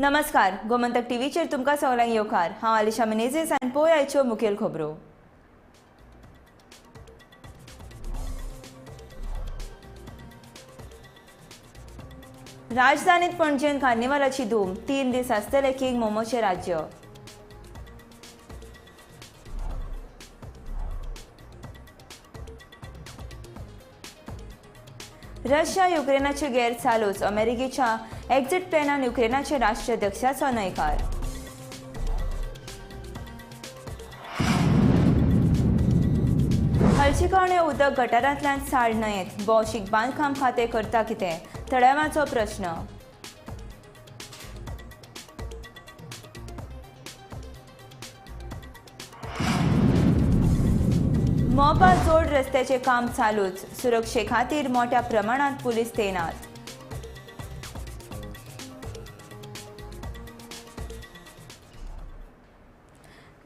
नमस्कार, गोमंतक टीव्हीचेर तुमकां सगळ्यांक येवकार. हांव आलिशा मिनेझीस आनी पळय आयच्यो मुखेल खबरो. राजधानीत पणजेन कार्निवालाची धूम, 3 दीस आसतले किंग मोमोचे राज्य. रशिया युक्रेनाचे गैर चालूच, अमेरिकेच्या एक्झिट प्लॅनान युक्रेनाचे राष्ट्राध्यक्षाचो न्हयकार. हळशिकावणे उदक गटारांतल्यान साळ न्हंयेत, भौशीक बांदकाम खातें करता कितें, थळाव्यांचो प्रश्न. मोपा जोड रस्त्याचे काम चालूच, सुरक्षे खातीर मोठ्या प्रमाणात पुलीस तैनात.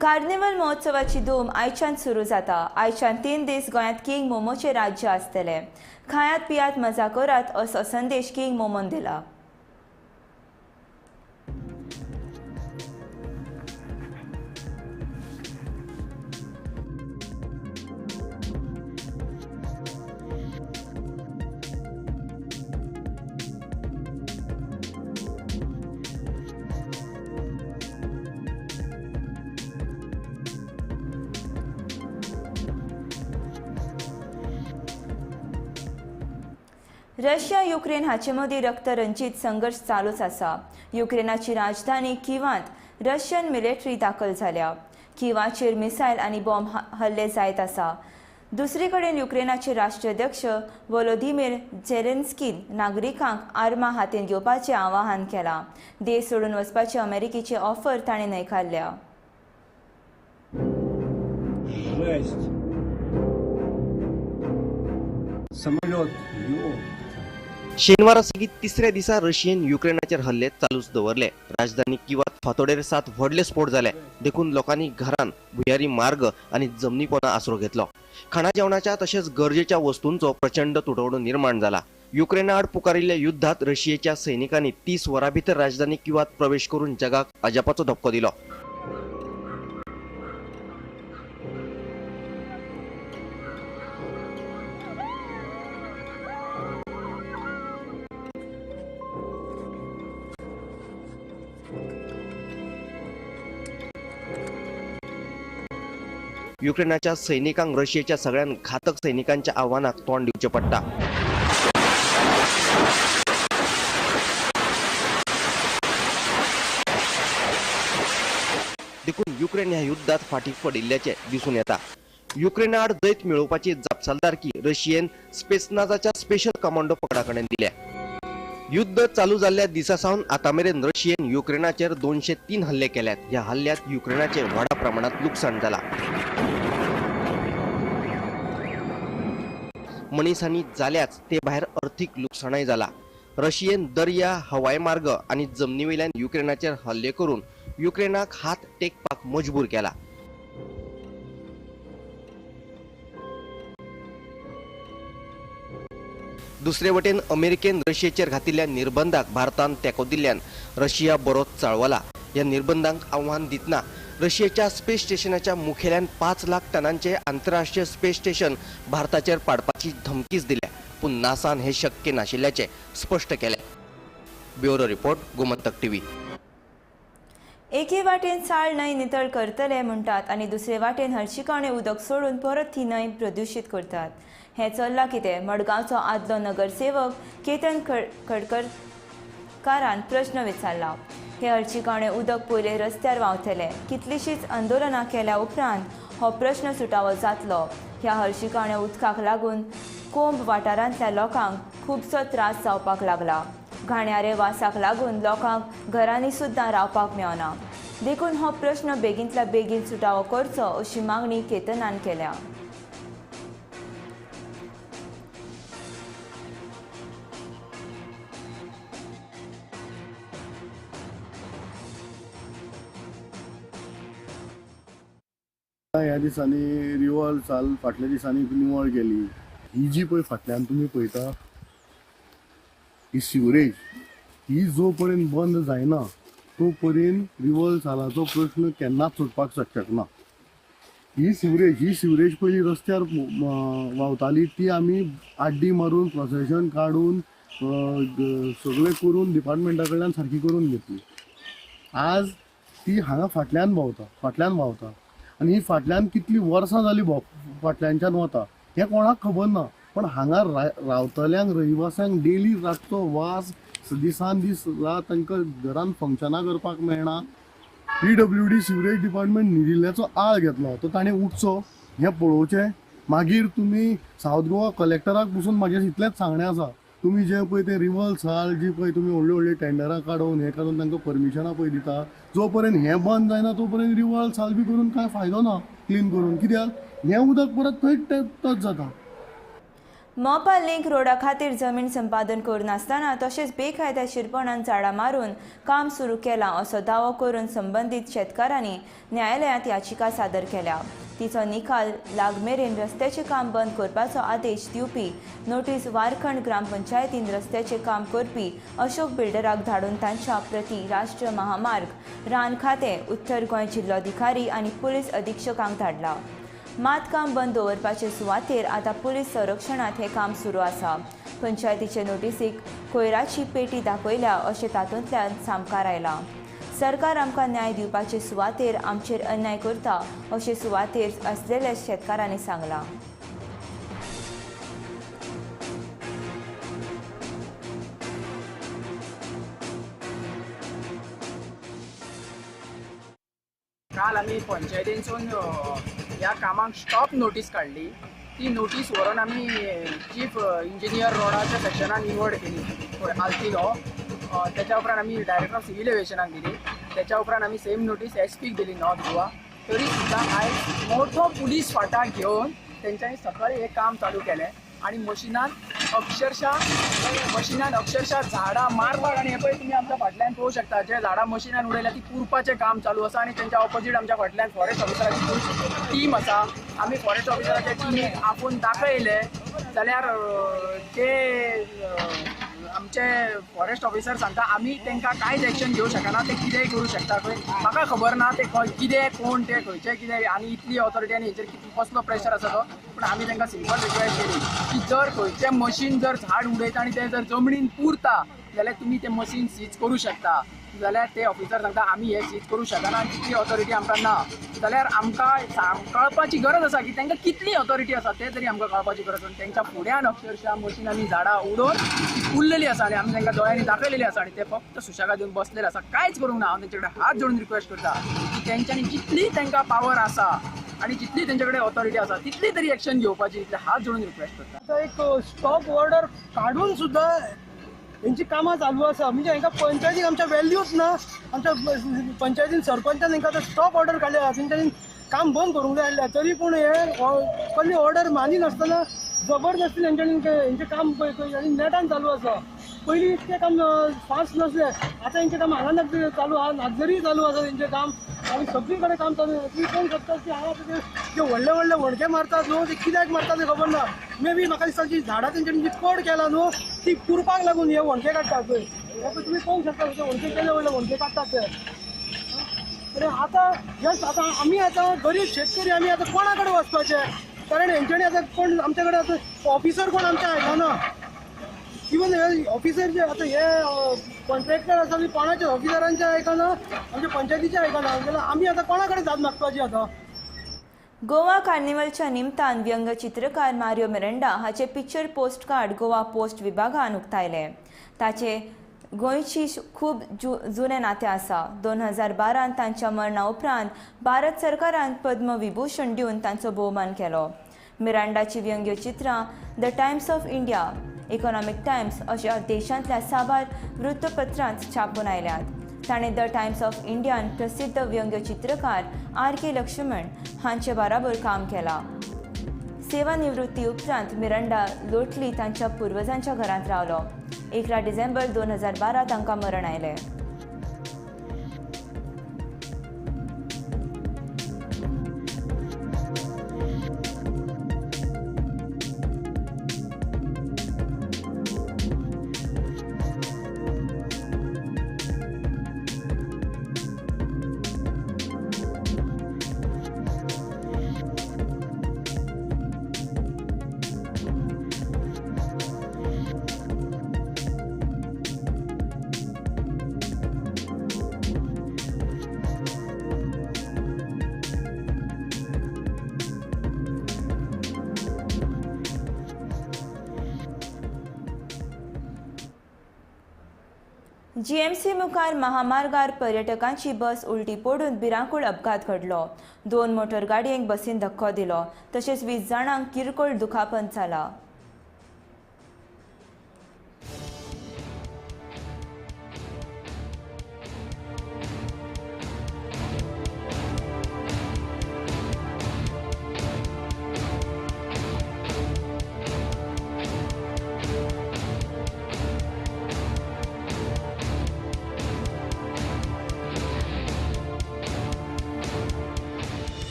कार्निवल महोत्सवाची धूम आयच्यान सुरू जाता. आयच्यान 3 दीस गोंयांत किंग मोमोचे राज्य आसतले. खायात पियात मजा करात असो संदेश किंग मोमोन दिला. रशिया युक्रेन हाचे मदीं रक्तरंजीत संघर्श चालूच आसा. युक्रेनाची राजधानी किवांत रशियन मिलिटरी दाखल जाल्या. किवाचेर मिसायल आनी बॉम्ब हल्ले जायत आसा. दुसरे कडेन युक्रेनाचे राष्ट्राध्यक्ष वोलोदिमीर झेलेन्स्कीन नागरिकांक आर्मां हातीन घेवपाचें आवाहन केलां. देश सोडून वचपाचे अमेरिकेचे ऑफर ताणें न्हयकारल्या. शेनवारा सेगीत तिसऱ्या दिसा रशियेन युक्रेनाचेर हल्ले चालूच दवरले. राजधानी किवात फातोडेर 7 व्हडले स्फोट जाले. देखून लोकांनी घरान भुंयारी मार्ग आनी जमनीपोना आसरो घेतलो. खाणा जेवणाच्या तशेंच गरजेच्या वस्तूंचो प्रचंड तुटवडो निर्माण जाला. युक्रेना आड पुकारिल्ल्या युद्धात रशियेच्या सैनिकांनी 30 वरां भितर राजधानी किवात प्रवेश करून जगाक अजापाचो धपको दिलो. युक्रेनाच्या सैनिकांक रशियेच्या सगळ्यात घातक सैनिकांच्या आव्हानाक तोंड दिवचें पडटा. देखून युक्रेन ह्या युद्धात फाटीं पडिल्ल्याचें दिसून येता. युक्रेना आड जैत मेळोवपाची जापसालदारकी रशियेन स्पेसनाजाच्या स्पेशल कमांडो पंगडा कडेन दिल्या. युद्ध चालू जाल्ल्या दिसा सावन आतां मेरेन रशियेन युक्रेनाचेर 203 हल्ले केल्यात. ह्या हल्ल्यात युक्रेनाचें व्हडा प्रमाणात लुकसाण जाला. मनीसांनी जाल्याच ते भायर अर्थीक लुकसाणय जाला. रशियेन दर्या, हवाई मार्ग आनी जमनी वयल्यान युक्रेनाचेर हल्ले करून युक्रेनाक हात टेकपाक मजबूर केला. दुसरे वटेन अमेरिकेन रशियेचेर घातिल्ल्या निर्बंधाक भारतान तेंको दिल्ल्यान रशिया बरोच चाळवला. ह्या निर्बंधांक आव्हान दितना रशियेच्या स्पेस स्टेशनाच्या मुखेल्यान 5 लाख टनांचे आंतरराष्ट्रीय स्पेस स्टेशन भारताचेर पाडपाची धमकीच दिल्या. पूण नासान हे शक्य नाशिल्ल्याचें स्पश्ट केलें. Bureau report, Gomantak TV. एके वाटेन साळ न्हंय नितळ करतले म्हणटात आनी दुसरे वाटेन हळशिकावणे उदक सोडून परत ही न्हंय प्रदुशीत करतात. हें चल्लां कितें? मडगांवचो आदलो नगरसेवक केतन खडकरकारान प्रश्न विचारला. हे हळशिकावणे उदक पयले रस्त्यार व्हांवतले. कितलीशींच आंदोलनां केल्या उपरांत हो प्रश्न सुटावो जातलो. ह्या हळशिकावणे उदकाक लागून कोंब वाठारांतल्या लोकांक खुबसो त्रास जावपाक लागला. घाणयारे वासाक लागून लोकांक घरांनी सुद्दां रावपाक मेळना. देखून हो प्रश्न बेगींतल्या बेगीन सुटावो करचो अशी मागणी केतनान केल्या. ह्या दिसांनी रिवॉल चाल फाटल्या दिसांनी निवळ केली. ही जी पळय फाटल्यान तुमी पळयता ही सिवरेज ही जो पर्यंत बंद जायना तो पर्यंत रिवल सालाचो प्रश्न केन्नाच सुटपाक शकना. ही सिवरेज पयलीं रस्त्यार व्हांवताली ती आमी आड्डी मारून प्रोसेशन काडून सगळें करून डिपार्टमेंटा कडल्यान सारकी करून घेतली. आज ती हांगा फाटल्यान व्हांवता आनी ही फाटल्यान कितली वर्सां जाली फाटल्यानच्यान वता हें कोणाक खबर ना. पण हांगा रावतल्यांक रहिवाशांक डेली रातचो वास दिसान दीस रात तांकां घरान फंक्शनां करपाक मेळना. PWD sewerage department न्हिदिल्ल्याचो आळ घेतलो तो ताणें उठचो, हें पळोवचें. मागीर तुमी सावथ गोवा कलेक्टराक पसून म्हाजें इतलेंच सांगणें आसा, तुमी जें पळय तें रिवल साल जी पळय तुमी व्हडली व्हडली टेंडरां काडून हें काडून तांकां परमिशनां पळय दिता, जो पर्यंत हें बंद जायना तो पर्यंत रिवल साल बी करून कांय फायदो ना क्लीन करून, कित्याक हें उदक परत थंय टच जाता. मोपा लिंक रोडा खातीर जमीन संपादन करिनासतना तशेंच बेकायदेशीरपणान झाडां मारून काम सुरू केलां असो दावो करून संबंदीत शेतकारांनी न्यायालयांत याचिका सादर केल्या. तिचो निकाल लागमेरेन रस्त्याचें काम बंद करपाचो आदेश दिवपी नोटीस वारखंड ग्रामपंचायतीन रस्त्याचें काम करपी अशोक बिल्डराक धाडून तांच्या प्रती राष्ट्रीय महामार्ग, रान खातें, उत्तर गोंय जिल्लोधिकारी आनी पुलीस अधीक्षकांक धाडला. मात काम बंद दवरपाचे सुवातेर आतां पुलीस संरक्षणांत हें काम सुरू आसा. पंचायतीचे नोटीसीक कोयराची पेटी दाखयल्या अशें तातूंतल्यान सामकार आयलां. सरकार आमकां न्याय दिवपाचे सुवातेर आमचेर अन्याय करता अशें सुवातेर आसलेल्या शेतकारांनी सांगलां. काल आमी पंचायतीनसून ह्या कामाक स्टॉप नोटीस काडली. ती नोटीस व्हरून आमी चीफ इंजिनियर रोडाच्या सेक्शनान इनवर्ड केली पळय आल्तिनो. त्याच्या उपरांत आमी डायरेक्टर ऑफ सिव्हील एविएशनाक दिली. त्याच्या उपरांत आमी सेम नोटीस एस पीक दिली नॉर्थ गोवा. तरी सुद्दां आयज मोठो पुलीस फाटा घेवन तेंच्यांनी सकाळी हें काम चालू केलें आनी मशिनान अक्षरशः झाडां मारपाक आनी हें पळय तुमी आमच्या फाटल्यान पळोवंक शकता जे झाडां मशिनान उडयल्या ती पुरपाचें काम चालू आसा आनी तेंच्या ऑपोजीट आमच्या फाटल्यान फॉरेस्ट ऑफिसराची टीम आसा. आमी फॉरेस्ट ऑफिसराच्या टिमीक आपोवन दाखयलें जाल्यार ते आमचे फॉरेस्ट ऑफिसर सांगता आमी तांकां कांयच एक्शन घेवंक शकना, ते कितेंय करूं शकता. खंय म्हाका खबर ना ते कितें कोण ते खंयचे कितें आनी इतली ऑथॉरिटी आनी हेचेर कितें कसलो प्रेशर आसा तो. पूण आमी तांकां सिंपल रिक्वेस्ट केली की जर खंयचें मशीन जर झाड उडयता आनी तें जर जमनीन पुरता जाल्यार तुमी तें मशीन सीज करूं शकता. जाल्यार ते ऑफिसर सांगता आमी हें सीज करूं शकना आनी तितली ऑथॉरिटी आमकां ना. जाल्यार आमकां कळपाची गरज आसा की तांकां कितली ऑथॉरिटी आसा तें तरी आमकां कळपाची गरज आसा. तेंच्या फुड्यान अक्षरशः मशिनांनी झाडां उडोवन उरलेली आसा आनी आमी तांकां दोळ्यांनी दाखयलेली आसा आनी ते फक्त सुशेगाद येवन बसलेले आसा, कांयच करूंक ना. हांव तेंचे कडेन हात जोडून रिक्वेस्ट करता की तेंच्यांनी जितली तांकां पावर आसा आनी जितली तेंचे कडेन ऑथॉरिटी आसा तितली तरी एक्शन घेवपाची, इतले हात जोडून रिक्वेस्ट करता. आतां एक स्टॉप ऑर्डर काडून सुद्दां हेंची कामां चालू आसा. म्हणजे हांकां पंचायतीक आमच्या वॅल्यूच ना. आमच्या पंचायतीन सरपंचान हांकां आतां स्टॉप ऑर्डर काडल्या, तेंच्यांनी काम बंद करूंक जाय आसलें, तरी पूण हे कसली ऑर्डर मानिनासतना जबरदस्ती तेंच्यांनी हेंचें काम आनी नेटान चालू आसा. पयलीं इतकें काम फास्ट नासलें, आतां हेंचें काम हांगा चालू आहा, नागझरी चालू आसा तेंचें काम आनी सगळी कडेन काम चालू आसा. तुमी पळोवंक शकता की हांगा आतां जे व्हडले व्हडले व्हडके मारतात न्हू ते कित्याक मारतात तें खबर ना. मे बी म्हाका दिसता जी झाडां तेंच्यांनी जी कड केला न्हू ती पुरपाक लागून हे व्हणके काडटात. पळय तुमी पळोवंक शकता व्हणके केले व्हडले व्हणके काडटात ते. आनी आतां जस्ट आतां आमी आतां गरीब शेतकरी आमी आतां कोणा कडेन वचपाचें, कारण हेंच्यांनी आतां कोण आमचे कडेन आतां ऑफिसर कोण आमचे आयकना. इवन हे ऑफिसर जे आतां हे कॉन्ट्रॅक्टर आसा ते कोणाचे ऑफिसरांचे आयकना, आमच्या पंचायतीचे आयकना, जाल्यार आमी आतां कोणा कडेन दाद मागपाची आतां. गोवा कार्निवलच्या निमतान व्यंगचित्रकार मारियो मिरांडा हाचे पिक्चर पोस्टकार्ड गोवा पोस्ट विभागान उक्तायले. ताचे गोंयची खूब जुने नातें आसा. 2012 तांच्या मरणा उपरांत भारत सरकारान पद्मविभूषण दिवन तांचो भोवमान केलो. मिरांडाची व्यंगचित्रां the Times of India, Economic Times अशा देशांतल्या साबार वृत्तपत्रांत छापून आयल्यात. ताणें the Times of Indian प्रसिद्ध व्यंगचित्रकार आर.के. लक्ष्मण हांचे बराबर काम केलां. सेवानिवृत्ती उपरांत मिरांडा लोटली तांच्या पुर्वजांच्या घरांत रावलो. 11 डिसेंबर 2012 तांकां मरण आयलें. जीएमसी मुखार महामार्गार पर्यटकांची बस उलटी पडून भिरांकूळ अपघात घडलो. 2 मोटर गाडयेंक बसीन धक्को दिलो, तशेंच 20 जाणांक किरकोळ दुखापत जाला.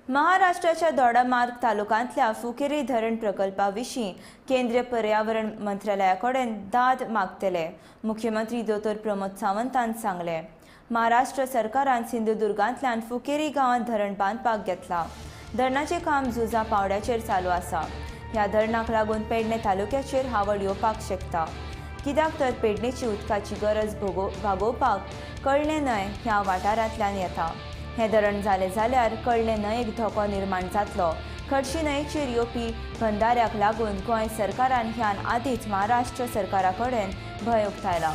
महाराष्ट्राच्या दोडामार्ग तालुक्यांतल्या फुकेरी धरण प्रकल्पा विशीं केंद्रीय पर्यावरण मंत्रालया कडेन दाद मागतले, मुख्यमंत्री दोतोर प्रमोद सावंतान सांगलें. महाराष्ट्र सरकारान सिंधुदुर्गांतल्यान फुकेरी गांवांत धरण बांदपाक घेतला. धरणाचें काम झुजा पावड्याचेर चालू आसा. ह्या धरणाक लागून पेडणे तालुक्याचेर हावळ येवपाक शकता, कित्याक तर पेडणेची उदकाची गरज भागोवपाक कळ्ळें न्हय ह्या वाठारांतल्यान येता. हें धरण जालें जाल्यार कळ्ळें न्हंयेक धोको निर्माण जातलो. खडशी न्हंयेचेर येवपी बंधाऱ्याक लागून गोंय सरकारान ह्यान आदींच महाराष्ट्र सरकारा कडेन भंय उक्तायला.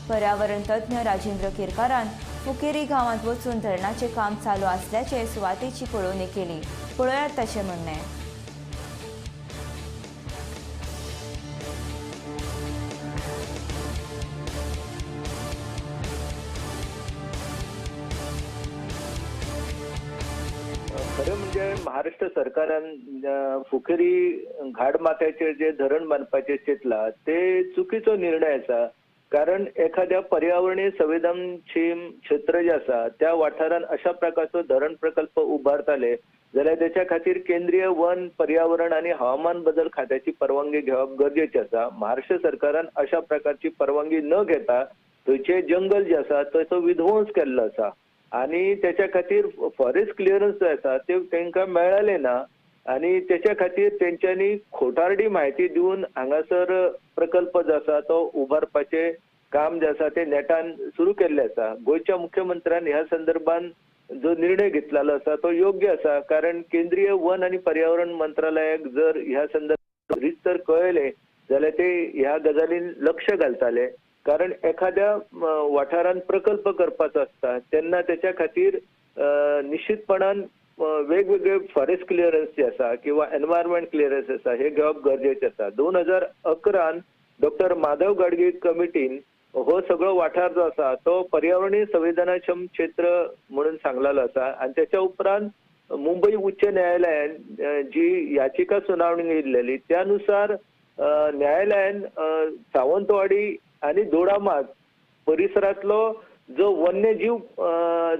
पर्यावरण तज्ञ राजेंद्र केरकारान फुकेरी गांवांत वचून धरणाचें काम चालू आसल्याचे सुवातेची पळोवणी केली. पळोवयात ताचें म्हणणें. खरें म्हणजे महाराष्ट्र सरकारान फुकेरी घाटमाथ्याचेर जे धरण बांदपाचें चिंतलां ते चुकीचो निर्णय आसा. कारण एखाद्या पर्यावरणीय संवेदनशील क्षेत्र जे आसा त्या वाठारान अशा प्रकारचो धरण प्रकल्प उबारताले जाल्यार तेच्या खातीर केंद्रीय वन पर्यावरण आनी हवामान बदल खात्याची परवानगी घेवप गरजेचें आसा. महाराष्ट्र सरकारान अशा प्रकारची परवानगी न घेता थंयचें जंगल जें आसा ताचो विध्वंस केल्लो आसा आनी तेच्या खातीर फॉरेस्ट क्लियरन्स जो आसा ते तांकां मेळ्ळें ना आनी तेच्या खातीर तेंच्यांनी खोटारडी म्हायती दिवन हांगासर प्रकल्प जो आसा तो उबारपाचें काम जें आसा तें नेटान सुरू केल्लें आसा. गोंयच्या मुख्यमंत्र्यान ह्या संदर्भान जो निर्णय घेतलेलो आसा तो योग्य आसा. कारण केंद्रीय वन आनी पर्यावरण मंत्रालयाक जर ह्या संदर्भात रितसर कळयलें जाल्यार ते ह्या गजालीन लक्ष घालताले. कारण एखाद्या वाठारान प्रकल्प करपाचो आसता तेन्ना तेच्या खातीर निश्चितपणान वेगवेगळे फॉरेस्ट क्लियरन्स जे आसा किंवा एनवायरमेंट क्लियरन्स आसा हे घेवप गरजेचें आसा. 2011 डॉक्टर माधव गाडगीळ कमिटीन हो सगळो वाठार जो आसा तो पर्यावरणीय संवेदनाक्षम क्षेत्र म्हणून सांगलेलो आसा आनी तेच्या उपरांत मुंबई उच्च न्यायालयान जी याचिका सुनावणी घेतलेली त्यानुसार न्यायालयान सावंतवाडी आनी दोडामार्ग परिसरांतलो जो वन्यजीव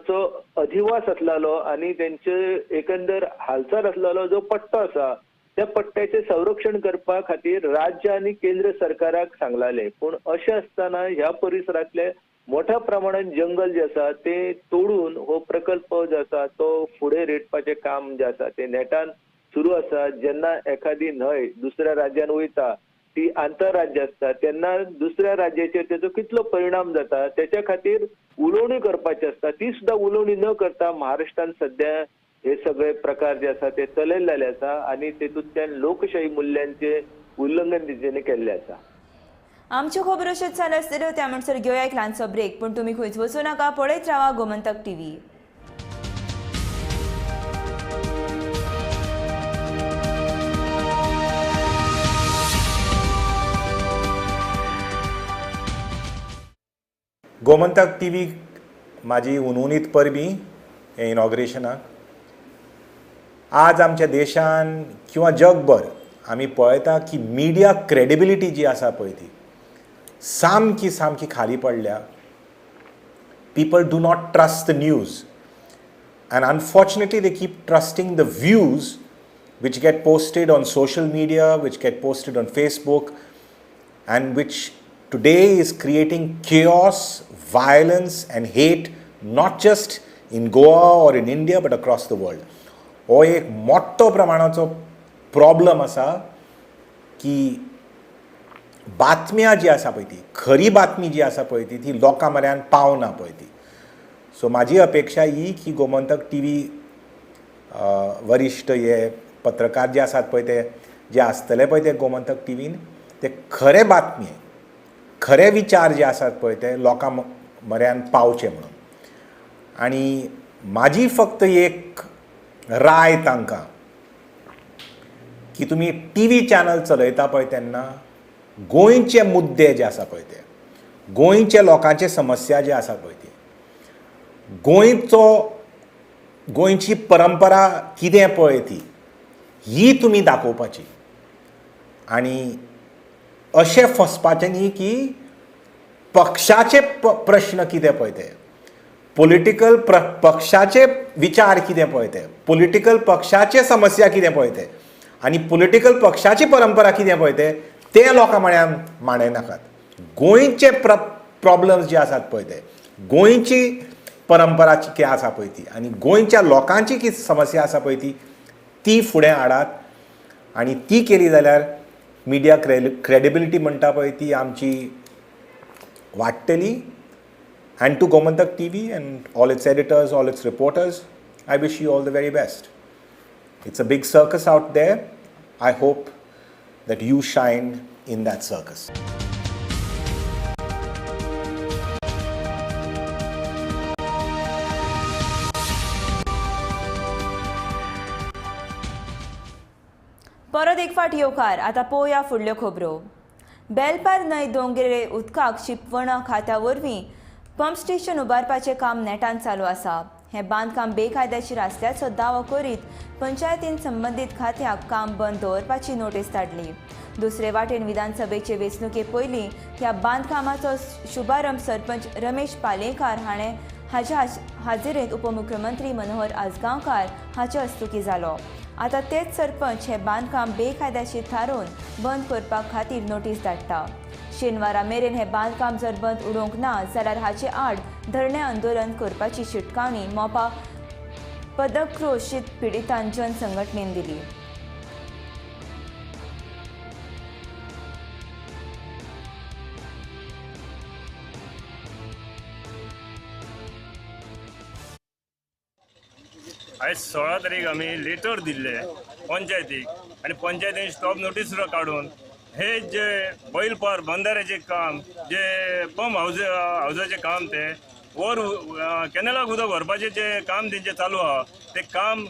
चो अधिवास आसलेलो आनी तेंचे एकंदर हालचाल आसलेलो जो पट्टो आसा त्या पट्ट्याचें संरक्षण करपा खातीर राज्य आनी केंद्र सरकाराक सांगलाले. पूण अशें आसतना ह्या परिसरांतले मोठ्या प्रमाणान जंगल जे आसा ते तोडून हो प्रकल्प जो आसा तो फुडें रेटपाचें काम जें आसा तें नेटान सुरू आसा. जेन्ना एखादी न्हंय दुसऱ्या राज्यान वयता ती आंतरराज्य आसता तेन्ना दुसऱ्या राज्याचेर तेचो कितलो परिणाम जाता तेच्या खातीर उलोवणी करपाची आसता ती सुद्दां उलोवणी न करता महाराष्ट्रान सद्या हे सगळे प्रकार जे आसा ते चलयल्ले आसा आनी तेतूंतल्यान लोकशाही मुल्यांचे उल्लंघन तेंच्यांनी केल्लें आसा. आमच्यो खबरो अश्योच चालू आसतल्यो, त्या म्हणसर घेवया एक ल्हानसो ब्रेक. पूण तुमी खंयच वचूं नाका, पळयत रावा गोमंतक टीव्ही. गोमंतक टीव्ही म्हाजी उनउनीत परबीं हे इनॉग्रेशनाक. आज आमच्या देशान किंवा जगभर आमी पळयता की मिडिया क्रेडिबिलिटी जी आसा पळय ती सामकी सामकी खाली पडल्या. People do not trust the news and unfortunately they keep trusting the views which get posted on social media, which get posted on Facebook and which today is creating chaos, violence and hate, not just in Goa or in India but across the world. हो एक मोठो प्रमाणाचो problem आसा की बातम्या जी आसा पळय ती खरी बातमी जी आसा पळय ती लोकां म्हऱ्यान पावना पळय ती. सो म्हाजी अपेक्षा ही की गोमंतक टीव्ही वरिश्ठ हे पत्रकार जे आसात पळय ते जे आसतले पळय ते गोमंतक टीव्हीन ते खरे बातमी खरे विचार जे आसात पळय ते लोकां म्हऱ्यान पावचे म्हणून. आनी म्हाजी फक्त एक राय तांकां की तुमी टीव्ही चॅनल चलयता पळय तेन्ना गोंयचे मुद्दे जे आसा पळय ते, गोंयचे लोकांचे समस्या जे आसा पळय ती, गोंयचो गोंयची परंपरा कितें पळय ती ही तुमी दाखोवपाची. आनी अशें फसपाचें न्ही की पक्षाचे प्रश्न कितें पळय ते, पॉलिटिकल पक्षाचे विचार कितें पळय ते, पॉलिटिकल पक्षाचे समस्या कितें पळय ते आनी पॉलिटिकल पक्षाची परंपरा कितें पळय ते ते लोकां म्हऱ्यान मांडयनाकात. गोंयचे प्रॉब्लम्स जे आसात पळय ते, गोंयची परंपरा कितें आसा पळय ती आनी गोंयच्या लोकांची कितें समस्या आसा पळय ती ती फुडें हाडात. आनी ती केली जाल्यार मिडिया क्रेडिबिलिटी म्हणटा पळय ती आमची वाडटली. And to Gomantak TV and all its editors, all its reporters, I wish you all the very best. It's a big circus out there. I hope that you shine in that circus. परत एक फावट येवकार. आतां पळोवया फुडल्यो खबरो. बेलपार न्हंय दोंगरे उदकाक शिंपवण खात्या वरवीं पंप स्टेशन उबारपाचें काम नेटान चालू आसा. हें बांदकाम बेकायदेशीर आसल्याचो दावो करीत पंचायतीन संबंदीत खात्याक काम बंद दवरपाची नोटीस धाडली. दुसरे वाटेन विधानसभेचे वेंचणुके पयलीं ह्या बांदकामाचो शुभारंभ सरपंच रमेश पालेकार हाणें हाच्या हाजेरेंत उपमुख्यमंत्री मनोहर आजगांवकार हाचे हस्तुकीं जालो. आतां तेच सरपंच हें बांदकाम बेकायदेशीर थारोवन बंद करपा खातीर नोटीस धाडटा. शेनवारा मेरेन हें बांदकाम जर बंद उडोवंक ना जाल्यार हाचे आड धरणें आंदोलन करपाची शिटकावणी मोपा पदक्रोशीत पिडितां जन संघटनेन दिली. आयज 16 तारीख आमी लेटर दिल्ले पंचायतीक आनी पंचायतीन स्टॉप नोटीस सुद्दां काडून हे जे बैलपार बंधाऱ्याचें काम, जे पंप हावजाचें काम, ते वर कॅनलाक उदक व्हरपाचें जें काम तेंचें चालू आहा तें काम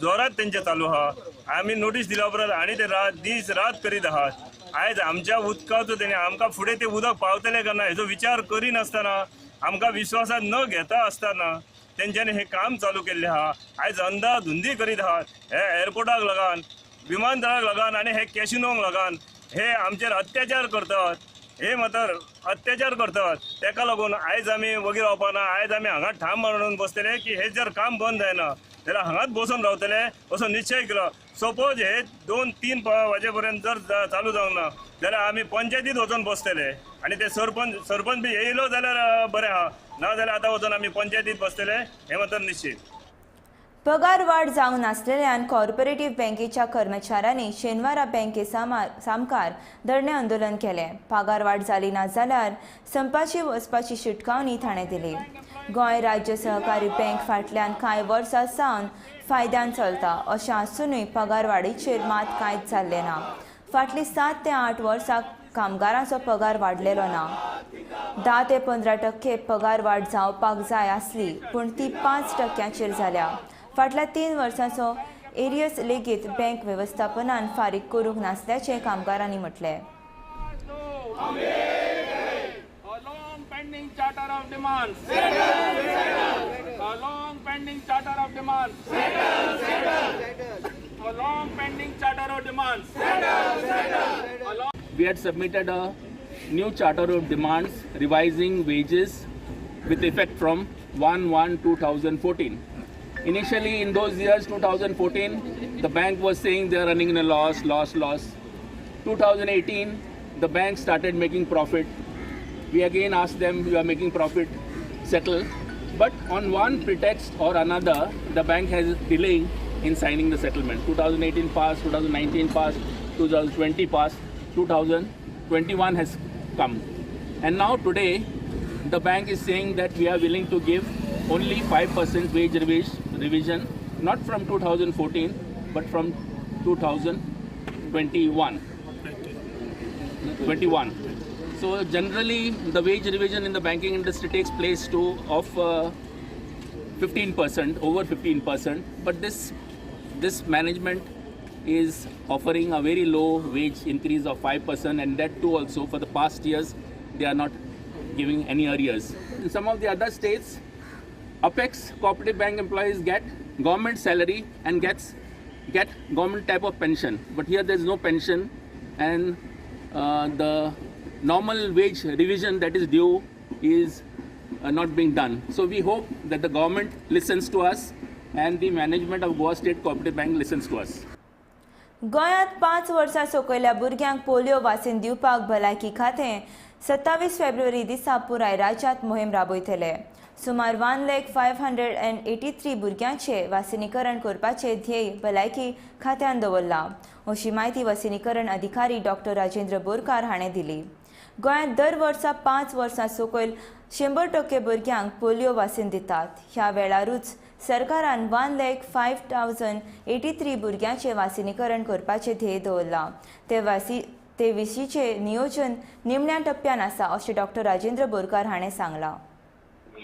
जोरात तेंचें चालू आहा. आमी नोटीस दिल्या उपरांत आनी ते रात दीस रात करीत आहात. आयज आमच्या उदकाचो तेणी आमकां फुडें तें उदक पावतलें काय ना हेजो विचार करिनासतना, आमकां विश्वासांत न घेता आसतना तेंच्यांनी हें काम चालू केल्लें आहा. आयज अंदाधुंदी करीत आहात. हे एअरपोर्टाक लागून, विमानतळाक लागून आनी हे कॅसिनोंक लागून हे आमचेर अत्याचार करतात, हे मात्र अत्याचार करतात. तेका लागून आयज आमी वगी रावपा ना. आयज आमी हांगा ठाम मारून बसतले की हे जर काम बंद जायना जाल्यार हांगाच बसून रावतले असो निश्चय केलो. सपोज हे 2-3 वाजे पर्यंत जर चालू जावंक ना जाल्यार आमी पंचायतीत वचून बसतले आनी ते सरपंच बी येयलो जाल्यार बरें आहा, ना जाल्यार आतां वचून आमी पंचायतीत बसतले हें मात्र निश्चीत. पगार वाड जावंक नासलेल्यान कॉर्पोरेटिव्ह बँकेच्या कर्मचाऱ्यांनी शेनवारा बँके सामकार धरणें आंदोलन केलें. पगार वाड जाली ना जाल्यार संपाची वचपाची शिटकावणी ताणें दिली. गोंय राज्य सहकारी बँक फाटल्यान कांय वर्सां सावन फायद्यान चलता अशें आसुनूय पगार वाडीचेर मात कांयच जाल्लें ना. फाटलीं 7 ते 8 वर्सां कामगारांचो पगार वाडलेलो ना. 10 ते 15% पगार वाड जावपाक जाय आसली पूण ती 5% जाल्या. फाटल्या 3 वर्सांचो एरियस लेगीत बँक वेवस्थापनान फारीक करूंक नासल्याचें कामगारांनी म्हटलें. We had submitted a new charter of demands revising wages with effect from 1/1/2014. Initially in those years 2014 the bank was saying they are running in a loss, loss, loss. 2018 the bank started making profit. We again asked them, you are making profit, settle. But on one pretext or another the bank has delaying in signing the settlement. 2018 passed, 2019 passed, 2020 passed, 2021 has come. And now today the bank is saying that we are willing to give only 5% wage revision, not from 2014 but from 2021. So generally the wage revision in the banking industry takes place to of 15%, over 15%, but this management is offering a very low wage increase of 5%, and that too also for the past years they are not giving any arrears. In some of the other states, Apex Cooperative Bank employees get government salary and get government type of pension, but here there is no pension, and the normal wage revision that is due is not being done. So we hope that the government listens to us and the management of Goa State Cooperative Bank listens to us. गोंयांत 5 वर्सां सकयल्या भुरग्यांक polio वासीन दिवपाक भलायकी खातें 27 फेब्रुवारी दिसा पुराय राज्यांत मोहीम राबयतले. सुमार 1,05,583 भुरग्यांचे वासिनीकरण करपाचे ध्येय भलायकी खात्यान दवरलां, अशी म्हायती वसिनीकरण अधिकारी डॉक्टर राजेंद्र बोरकार हाणें दिली. गोंयांत दर वर्सा 5 वर्सां सकयल 100% भुरग्यांक पोलियो वासीन दितात. ह्या वेळारूच सरकारान 1,05,083 भुरग्यांचे वासिनीकरण करपाचे ध्येय दवरलां. ते विशींचे नियोजन निमण्या टप्प्यान आसा, अशें डॉक्टर राजेंद्र बोरकार हाणें सांगलां.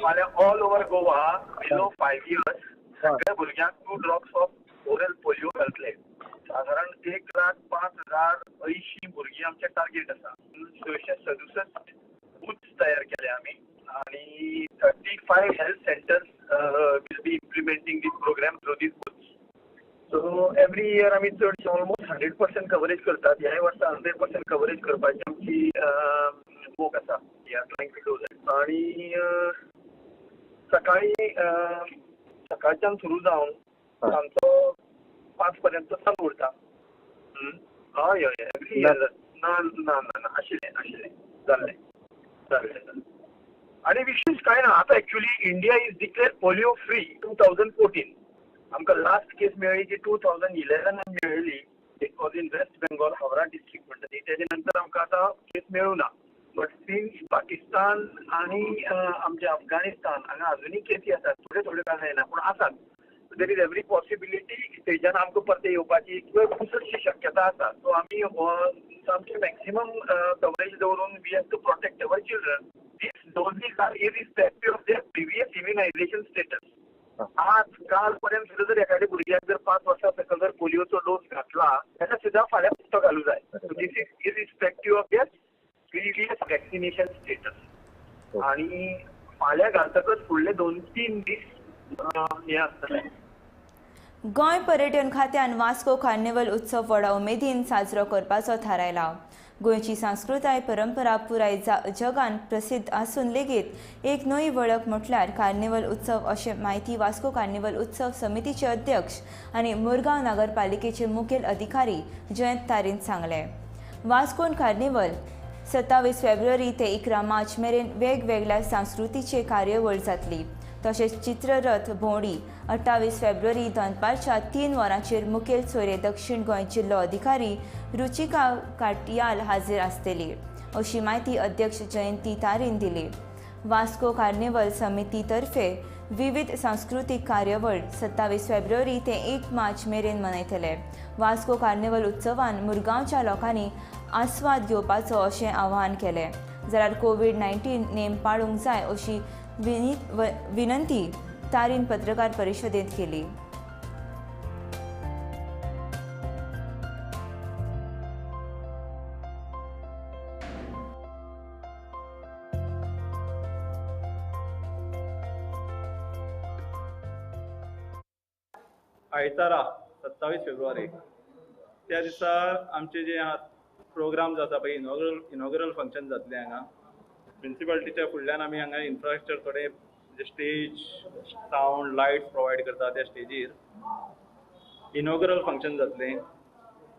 फाल्यां all over Goa below 5 years सगळ्या भुरग्यांक 2 ड्रॉप्स ऑफ ओरल पोलियो घालतले. सादारण 1,05,080 भुरगीं आमचें टार्गेट आसा. 667 बूथ्स तयार केले आमी आनी 35 health centres will be implementing this program through these booths. So every year आमी चडशे ऑलमोस्ट 100% कवरेज करतात. ह्याय वर्सा 100% कवरेज करपाची आमची मोख आसा. We are trying to do that. आनी सकाळी सकाळच्यान सुरू जावन आमचो 5 पर्यंत चालू उरता. हय हय एवरी इयर. ना ना ना आशिल्लें आशिल्लें जाल्लें जाल्लें. आनी विशेश कांय ना. आतां actually India is declare polio free 2014. आमकां लास्ट केस मेळ्ळी ती 2011 मेळ्ळी. It was in West Bengal, Howrah district म्हणटा ती. तेजे नंतर आमकां आतां केस मेळूं ना. बट सिन्स पाकिस्तान आनी आमचे अफगाणिस्तान हांगा अजुनूय केसी आसात. थोडे थोडे कांय जायना पूण आसात. There is every possibility थंयच्यान आमकां परते येवपाची किंवा चडशी शक्यता आसा. सो आमी आमचे मॅक्सिमम कवरेज दवरून we have to protect our children. These doses are irrespective of their previous immunization status. आज काल पर्यंत सुद्दां जर एखाद्या भुरग्याक जर 5 वर्सां सकयल जर पोलियोचो डोस घातला जाल्यार सुद्दां फाल्यां पुस्तक घालूं जाय. So this is irrespective of their previous vaccination status. आनी फाल्यां घालतकच फुडले 2-3 दीस हें आसतलें. गोंय पर्यटन खात्यान वास्को कार्निवल उत्सव व्हडा उमेदीन साजरो करपाचो थारायला. गोंयची सांस्कृताय परंपरा पुराय जगान प्रसिद्ध आसून लेगीत एक नवी वळख म्हटल्यार कार्निवल उत्सव, अशें म्हायती वास्को कार्निवल उत्सव समितीचे अध्यक्ष आनी मुरगांव नगरपालिकेचे मुखेल अधिकारी जयंत तारीन सांगलें. वास्कोन कार्निवल 27 फेब्रुवारी ते 11 मार्च मेरेन वेगवेगळ्या सांस्कृतीचे कार्यावळ जातली. तशेंच चित्ररथ भोंवडी 28 फेब्रुवारी दनपारच्या 3 वरांचेर मुखेल सोयरे दक्षिण गोंय जिल्लो अधिकारी रुचिका काटियाल हाजीर आसतली, अशी म्हायती अध्यक्ष जयंती तारीन दिली. वास्को कार्निवल समिती तर्फे विविध सांस्कृतीक कार्यावळ 27 फेब्रुवारी ते 1 मार्च मेरेन मनयतले. वास्को कार्निवल उत्सवान मुरगांवच्या लोकांनी आस्वाद घेवपाचो अशें आवाहन केलें. जाल्यार कोवीड-19 नेम पाळूंक जाय अशी विनंती तारीन पत्रकार परिशदेंत केली. आयतारा 27 फेब्रुवारी त्या दिसा आमचे जे प्रोग्राम जाता पळय इनॉग्रल फंक्शन जातलें हांगा म्युनिसिपालिटीच्या फुडल्यान. आमी हांगा इन्फ्रास्ट्रक्चर थोडे स्टेज सावंड लायट्स प्रोवायड करता. त्या स्टेजीर इनॉग्रल फंक्शन जातलें.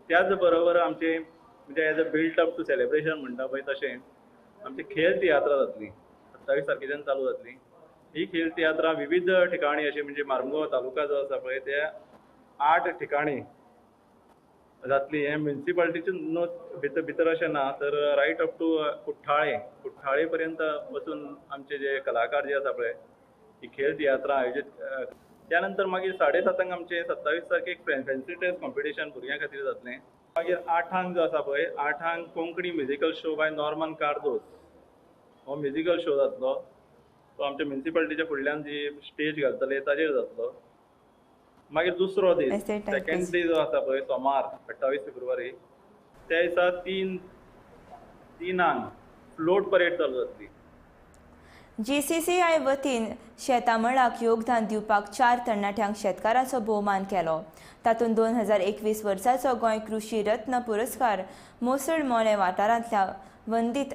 त्याच बरोबर आमचे म्हणजे as a built up to celebration म्हणटा पळय तशें आमची खेळ तियात्रां जातली. 27 तारखेच्यान चालू जातली ही खेळ तियात्रां. विविध ठिकाणी अशी म्हणजे मार्मगोवा तालुका जो आसा पळय त्या 8 ठिकाणी जातली. हें म्युनिसिपालिटीचे नो भितर भितर अशें ना तर रायट अप टू कुठ्ठाळे पर्यंत वचून आमचे जे कलाकार जे आसा पळय ही खेळ तियात्रां आयोजीत. त्या नंतर मागीर 7:30 आमचें 27 तारखेक फॅन्सी ड्रेस कॉम्पिटिशन भुरग्यां खातीर जातलें. मागीर 8 जो आसा पळय 8 Konkani musical show by Norman Cardoz हो म्युजिकल शो जातलो. तो आमच्या म्युनिसिपालिटीच्या फुडल्यान जी स्टेज घालतले ताजेर जातलो. मागीर दुसरो दीस सेकंड डे जो आसा पळय सोमार 28 फेब्रुवारी त्या दिसा 3 फ्लोट परेड चालू जातली. जीसीसीआय वतीन शेतामळाक योगदान दिवपाक 4 तरणाट्यांक शेतकारांचो भोवमान केलो. तातूंत 2021 वर्साचो गोंय कृशी रत्न पुरस्कार मोसळ मोलें वाठारांतल्या वंदीत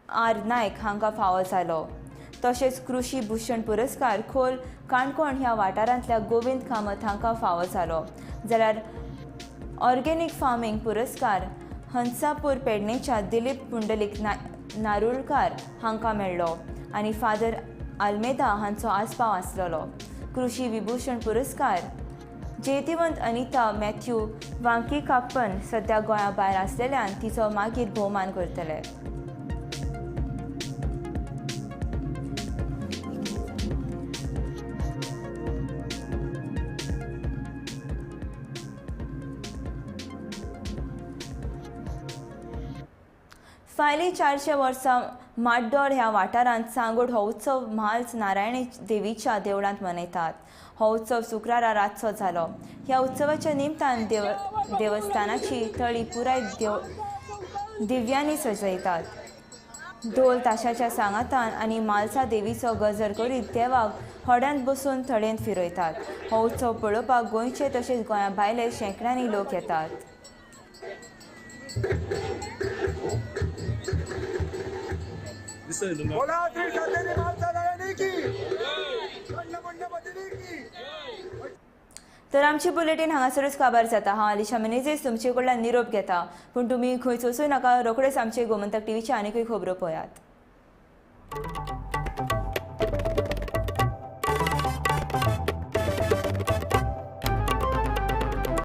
आर नायक हांकां फावो जालो. तशेंच कृशी भूषण पुरस्कार खोल काणकोण ह्या वाठारांतल्या गोविंद कामत हांकां फावो जालो. जाल्यार ऑर्गेनीक फार्मींग पुरस्कार हंसापूर पेडणेच्या दिलीप पुंडलीक नारुलकार हांकां मेळ्ळो आनी फादर आल्मेदा हांचो आस्पाव आसलेलो. कृशी विभूषण पुरस्कार जयतिवंत अनिता मॅथ्यू वांकी काप्पन सद्या गोंया भायर आसलेल्यान तिचो मागीर भोवमान करतले. फायली 400 वर्सां माड्डोर ह्या वाठारांत सांगोड हो उत्सव म्हाल्स नारायणी देवीच्या देवळांत मनयतात. हो उत्सव शुक्रारा रातचो जालो. ह्या उत्सवाच्या निमतान देवस्थानाची थळी पुराय दिव्यांनी सजयतात. ढोल ताशाच्या सांगातान आनी म्हालसा देवीचो गजर करीत देवाक होड्यांत बसून थळेंत फिरयतात. हो उत्सव पळोवपाक गोंयचे तशेंच गोंया भायले शेंकड्यांनी लोक येतात. तर आमची बुलेटीन हांगासरूच काबार जाता. हांव आलिशा मेनेझीस तुमचे कडल्यान निरोप घेता, पूण तुमी खंयच वचूं नाका. रोखडेच आमचे गोमंतक टीव्हीचे आनीकूय खबरो पळयात.